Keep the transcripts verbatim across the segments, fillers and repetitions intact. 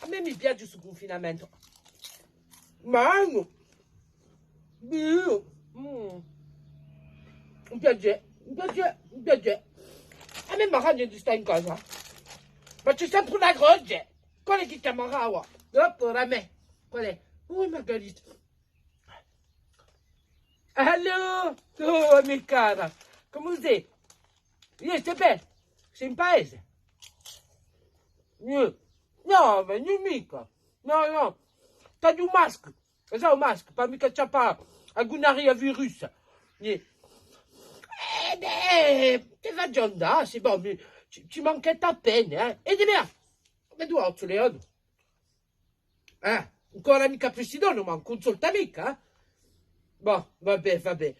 À mè mi piace stu cunfinamentu. Magnu. Bè. Mm. Mi piace, mi piace, mi piace. À mè m'arrangia di stà in casa. Ma ci hè sempre una croce. Quale hè chì chjamarà avà? Dopu, da mè. Quale hè? Oh, Margarita. Allô? Oh, mia cara, cumu sè? Iè, sè bè? Sè in paese? Iè. Nò, ma eiu micca. Nò, nò. T'aghju u mascu. Sai u mascu, pà micca chjappà a gunaria virus. Iè. Eh bè, ti facciu andà, sì, bò, mi, ci, ci manchetta appena, eh. È dì mi, ah, ma tù, Leone? Eh, ancora micca più si dona, ma cunsulta micca, eh? Bò, va bè, va bè.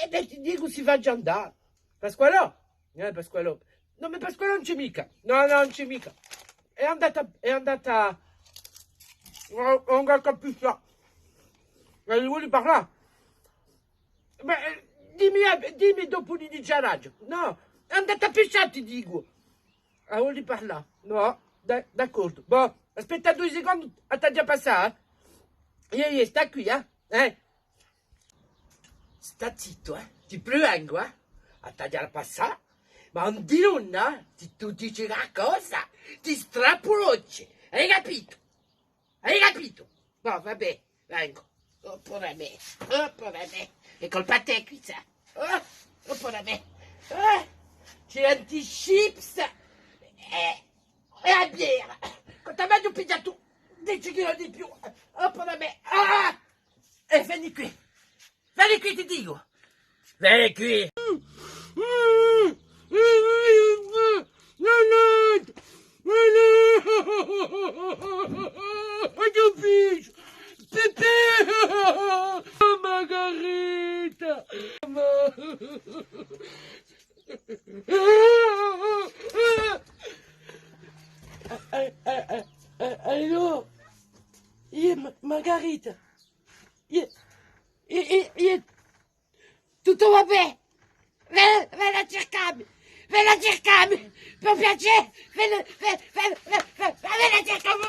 Eh bè, ti dicu, si facciu andà. Pasqualò? Eh, Pasqualò. Nò, ma Pasqualò ùn ci hè micca. Nò, nò, ùn ci hè micca. Hè andata, hè andata. Ùn, ùn capiscu. Ma li voli parlà? Ma, eh, dì mi, eh, dì mi dopu li diceraghju. Nò, hè andata à piscià, ti dicu. Ah, voli parlà? Nò? D'a-, d'accordu. Bò, aspetta dui secondi, a t'aghju à passà, eh? Iè, iè, stà quì, eh? Eh? Stà zittu, eh? Ti pregu, eh? A t'aghju à passà, ma ùn dì nulla, eh? Ti, tù dici qualcosa, ti strappu l'ochji. Hai capitu? Hai capitu? Bò, va bè, vengu. Oh, povera mè, oh, povera mè. Hè colpa tè quì, sà. Oh, oh, povera mè. Oh, ci hè ancu i chips. Eh, è a biera. Quant'è m'aghju pigliatu dece chilò di più. Oh, povera mè. Ah! È veni quì. Veni quì, ti dicu! Veni quì! Aghju pisciu! Pipì! Margarita! Allora, iè, Ma-, Margarita, iè, iè, iè, iè, tuttu và bè? Veni, veni à circà mi! Veni à circà mi! Per piacè! Veni, veni, veni, veni, veni, veni à circà mi!